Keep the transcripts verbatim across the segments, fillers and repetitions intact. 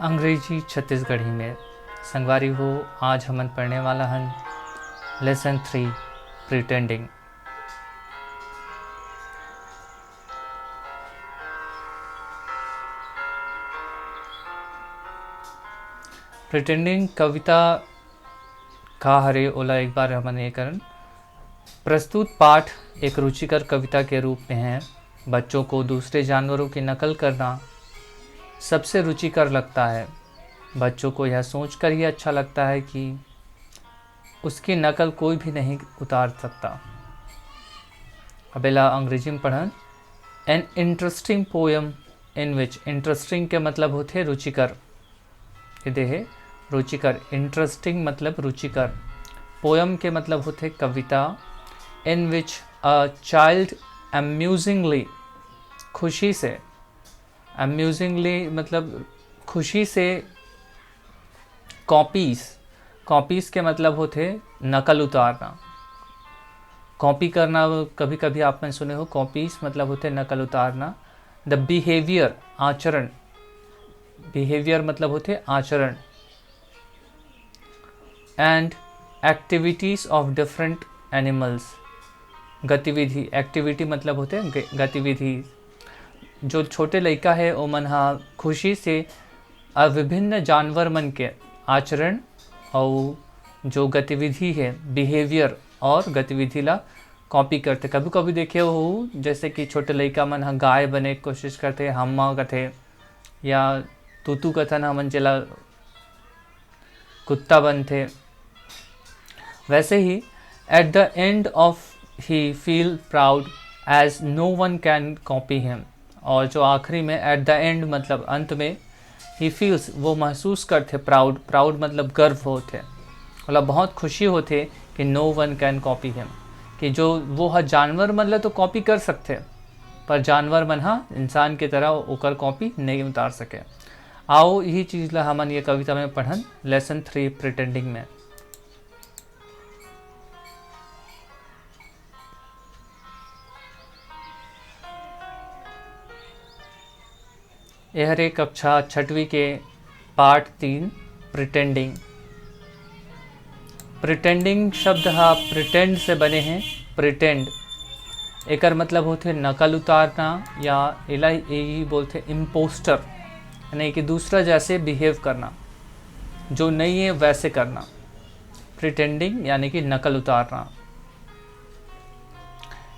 अंग्रेजी छत्तीसगढ़ी में। संगवारी हो, आज हमन पढ़ने वाला हन लेसन थ्री, प्रिटेंडिंग। प्रिटेंडिंग कविता का हरे, ओला एक बार हमन ये करन। प्रस्तुत पाठ एक रुचिकर कविता के रूप में है। बच्चों को दूसरे जानवरों की नकल करना सबसे रुचिकर लगता है। बच्चों को यह सोचकर ही अच्छा लगता है कि उसकी नकल कोई भी नहीं उतार सकता। अब एला अंग्रेजी में पढ़न। An interesting poem in which, interesting के मतलब होथे रुचिकर, ये दे हे रुचिकर, इंटरेस्टिंग मतलब रुचिकर। पोएम के मतलब होथे कविता। In which a child amusingly, खुशी से, अम्यूजिंगली मतलब खुशी से, कॉपीज, कॉपीज के मतलब होथे नकल उतारना, कॉपी करना। कभी कभी आप मन सुने हो, कॉपीज मतलब होथे नकल उतारना। द बिहेवियर, आचरण, बिहेवियर मतलब होथे आचरण। And activities of different animals, गतिविधि, एक्टिविटी मतलब होथे ग-, गतिविधि। जो छोटे लइका हे, ओमन ह खुशी से अ, विभिन्न जानवर मन के आचरण अउ जो गतिविधि हे, बिहेवियर और गतिविधि ला कॉपी करथे। कभी-कभी देखे हो, जैसे कि छोटे लइका मन ह गाय बने के कोशिश करथे, हम्मा कथे, या तूतू कथन हमन जेला, कुत्ता बनथे। वैसे ही, at the end of he feel proud as no one can copy him। और जो आखिरी में, at the end मतलब अंत में, he feels, वो महसूस करथे, प्राउड, प्राउड मतलब गर्व होथे, मतलब बहुत खुशी होथे कि no one can copy him, कि जो वो ह जानवर मन ल तो कॉपी कर सकथे, पर जानवर मन ह इंसान के तरह ओकर कॉपी नहीं उतार सके। आओ, यही चीज ला हमन ये कविता में पढ़न, लेसन थ्री, प्रिटेंडिंग में। ये हरे कक्षा छठवीं के पाठ तीन, प्रिटेंडिंग। प्रिटेंडिंग शब्द ह प्रिटेंड से बने हे। प्रिटेंड, एकर मतलब होथे नकल उतारना, या एला यही बोलथे इम्पोस्टर, यानी कि दूसरा जैसे बिहेव करना, जो नहीं है वैसे करना। प्रिटेंडिंग यानी कि नकल उतारना।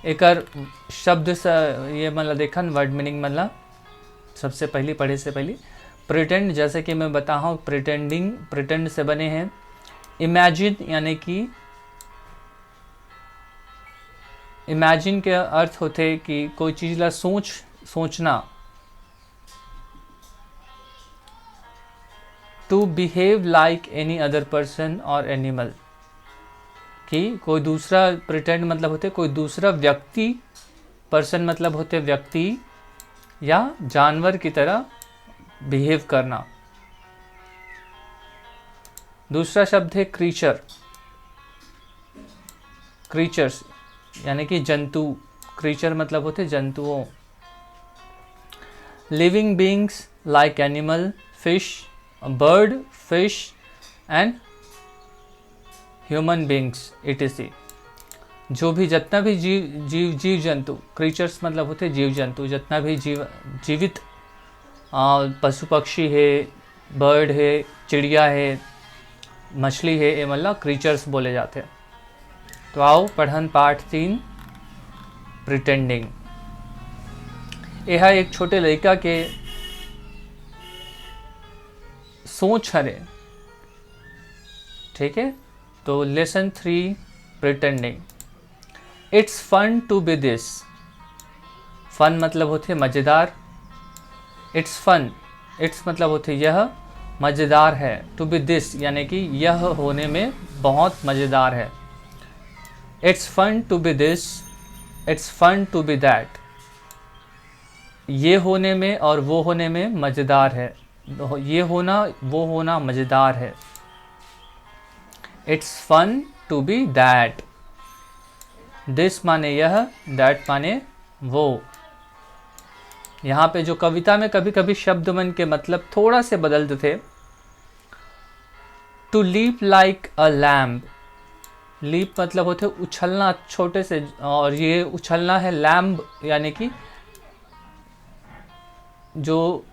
एकर शब्द से ये मन ला देखन, वर्ड मीनिंग मन ला। सबसे पहली, पढ़े से पहली, प्रिटेंड, जैसे कि मैं बता हूँ, प्रिटेंडिंग, प्रिटेंड से बने हैं। इमेजिन यानी कि, इमेजिन के अर्थ होथे कि कोई चीज ला सोच, सोचना। To behave like any other person or animal, कि कोई दूसरा, प्रिटेंड मतलब होथे कोई दूसरा व्यक्ति, पर्सन मतलब होथे व्यक्ति या जानवर की तरह बिहेव करना। दूसरा शब्द है क्रीचर, क्रीचर्स यानी कि जंतु। क्रीचर मतलब होथे जंतुओं। Living beings like animal, fish, bird, fish and human beings, et cetera। जो भी, जितना भी जीव, जीव, जीव जंतु, क्रीचर्स मतलब होथे जीव जंतु, जितना भी जीव, जीवित, आ, पशु पक्षी है, बर्ड है, चिड़िया है, मछली है, ये मन ला क्रीचर्स बोले जाथे। तो आओ, पढ़न पाठ तीन, प्रिटेंडिंग। यह एक छोटे लइका के सोच हरे, ठीक है? तो lesson three, pretending. It's fun to be this। फन मतलब होथे मज़ेदार। It's fun, it's मतलब होथे यह मज़ेदार है। To be this यानी कि यह होने में बहुत मज़ेदार है। It's fun to be this, it's fun to be that। ये होने में और वो होने में मज़ेदार है। ये होना, वो होना मज़ेदार है। It's fun to be that। This माने यह, that माने वो। यहाँ पे जो कविता में कभी कभी शब्द मन के मतलब थोड़ा से बदल देते। To leap like a lamb, लीप मतलब होते उछलना छोटे से, और ये उछलना है लैम्ब, यानी कि जो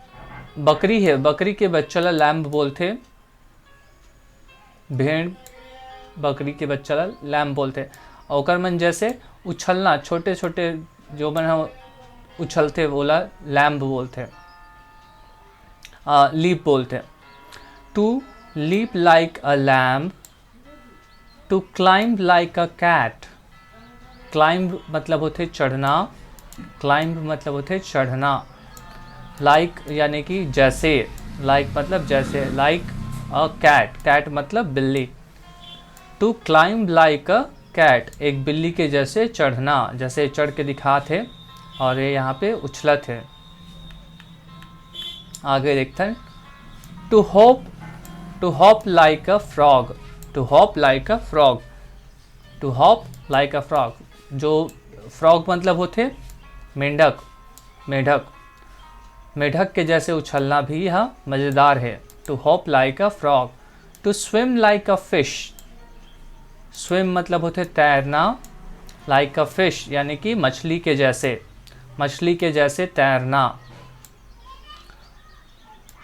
बकरी है, बकरी के बच्चा ला लैम्ब बोलते। भेड़ बकरी के बच्चा ला लैम्ब बोलते। और ओकर मन जैसे उछलना, छोटे छोटे जो मन ह उछलते, वोला लैम्ब बोलते, लीप बोलते। To leap like a lamb, to climb like a cat। Climb मतलब होते चढ़ना। क्लाइंब मतलब होते चढ़ना। लाइक यानी कि जैसे, लाइक मतलब जैसे, like a cat, कैट मतलब बिल्ली। To climb like a cat, एक बिल्ली के जैसे चढ़ना, जैसे चढ़ के दिखात हे। और ये यहाँ पे उछलत हे। आगे देखते हैं। To hop, to hop like a frog, to hop like a frog, to hop like a frog। जो फ्रॉग मतलब होते मेंढक, मेढक, मेढक के जैसे उछलना भी यह मज़ेदार है। To hop like a frog, to swim like a fish। Swim मतलब होते तैरना, लाइक अ फिश यानी कि मछली के जैसे, मछली के जैसे तैरना।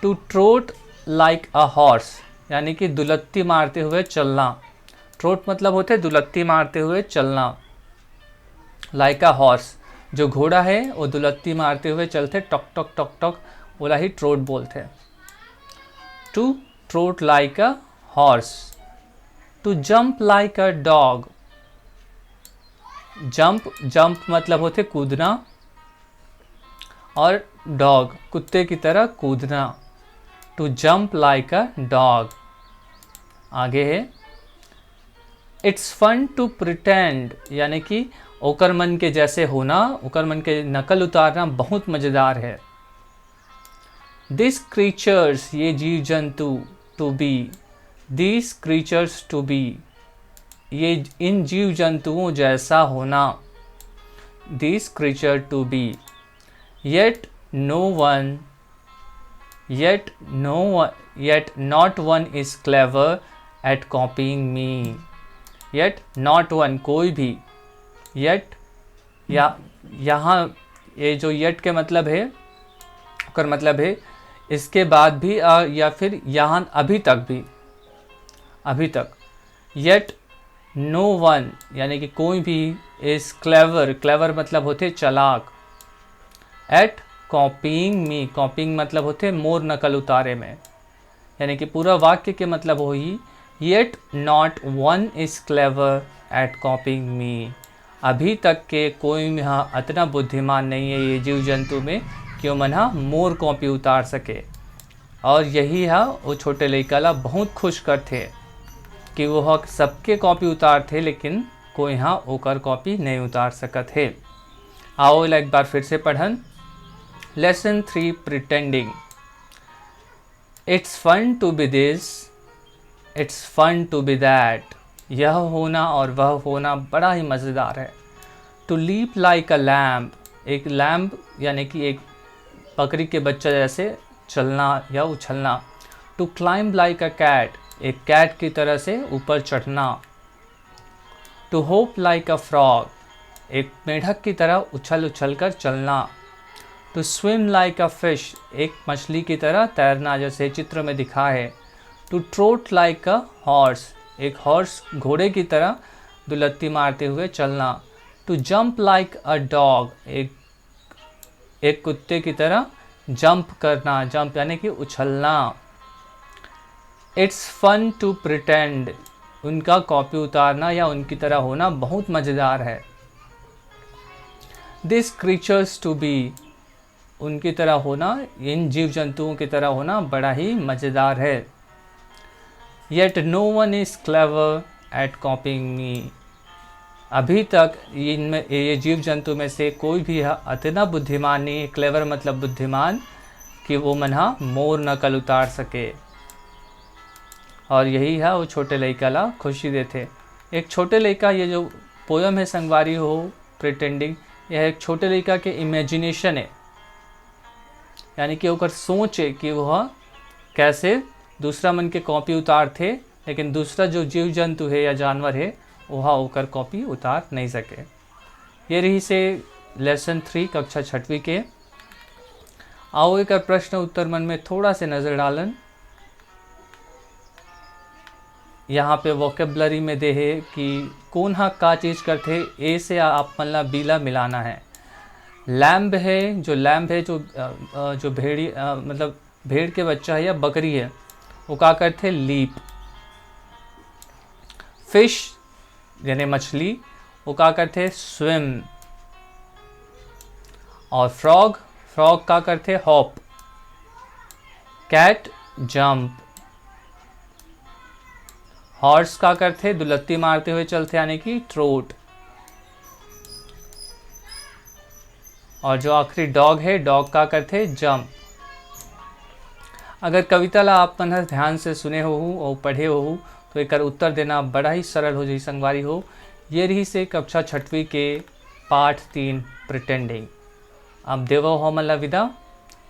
To trot like a horse, यानी कि दुलत्ती मारते हुए चलना। ट्रोट मतलब होते दुलत्ती मारते हुए चलना। लाइक अ हॉर्स, जो घोड़ा है वो दुलत्ती मारते हुए चलते, टक टक टक टक, ओला ही ट्रोट बोलते। To trot like a horse, to jump like a dog। Jump, jump मतलब होते कूदना, और डॉग, कुत्ते की तरह कूदना। To jump like a dog। आगे है, It's fun to pretend, यानी कि ओकर मन के जैसे होना, ओकर मन के नकल उतारना बहुत मज़ेदार है। These creatures, ये जीव जंतु, to be, these creatures to be, ये इन जीव जंतुओं जैसा होना। These creature to be, yet no one, yet no one, yet not one is clever at copying me। Yet not one, कोई भी। Yet, या यहाँ, ये जो येट के मतलब है, ओकर मतलब है इसके बाद भी, अ, या फिर यहाँ अभी तक भी, अभी तक। Yet no one, यानी कि कोई भी, is clever, क्लेवर मतलब होते चालाक, at copying me, कॉपिंग मतलब होते मोर नकल उतारे में। यानी कि पूरा वाक्य के मतलब होही, Yet not one is clever at copying me। अभी तक के कोई ह अतना बुद्धिमान नहीं है ये जीव जंतु में कि ओमन ह मोर कॉपी उतार सके। और यही ह वो छोटे लइका ला बहुत खुश करथे कि वो ह सबके कॉपी उतारथे, लेकिन कोई ह ओकर कॉपी नहीं उतार सकत हे। आओ एला एक बार फिर से पढ़न। Lesson three, pretending। It's fun to be this, it's fun to be that। यह होना और वह होना बड़ा ही मज़ेदार है। To leap like a lamb, एक लैम्ब यानी कि एक बकरी के बच्चा जैसे चलना या उछलना। To climb like a cat, एक कैट की तरह से ऊपर चढ़ना। To hop like a frog, एक मेढक की तरह उछल उछल कर चलना। To swim like a fish, एक मछली की तरह तैरना, जैसे चित्र में दिखा है। To trot like a horse, एक हॉर्स, घोड़े की तरह दुलत्ती मारते हुए चलना। To jump like a dog, एक, एक कुत्ते की तरह जंप करना, जंप यानी कि उछलना। It's fun to pretend, उनका कॉपी उतारना या उनकी तरह होना बहुत मज़ेदार है। These creatures to be, उनकी तरह होना, इन जीव जंतुओं की तरह होना बड़ा ही मज़ेदार है। Yet no one is clever at copying me, अभी तक इनमें, ये जीव जंतु में से कोई भी ह-, अतना बुद्धिमान नहीं है, क्लेवर मतलब बुद्धिमान, कि वो मन ह मोर नकल उतार सके। और यही ह वो छोटे लइका ला खुशी देथे। एक छोटे लइका, ये जो पोयम है संगवारी हो, प्रिटेंडिंग, यह एक छोटे लइका के इमेजिनेशन है। यानी कि ओकर सोच हे कि वह कैसे दूसरा मन के कॉपी उतारथे, लेकिन दूसरा जो जीव जंतु हे या जानवर हे, वह ओकर कॉपी उतार नहीं सके। ये रहिसे lesson three, कक्षा छठवीं के। आओ, एकर प्रश्न उत्तर मन में थोड़ा से नजर डालन। यहाँ पे vocabulary में दे हे कि कोन ह का चीज करथे, ए से आप मन ला बी ला मिलाना है। Lamb है, जो lamb है, जो, अ, अ, जो भेड़ी, अ, मतलब भेड़ के बच्चा है या बकरी है, वो का करथे? Leap। Fish, यानी मछली, वो का करथे? Swim। और frog, frog का करथे? Hop। Cat, jump। Horse का करथे? दुलत्ती मारते हुए चलथे, यानी कि trot। और जो आखिरी dog है, dog का करथे? Jump। अगर कविता ला आप मन ह ध्यान से सुने होहू और पढ़े होहू, तो एकर उत्तर देना बड़ा ही सरल हो जाही संगवारी हो। ये रहिसे कक्षा छठवीं के पाठ तीन, Pretending। अब देवव हमन ला विदा,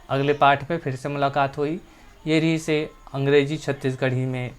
अगले पाठ में फिर से मुलाकात होही। ये रहिसे अंग्रेजी छत्तीसगढ़ी में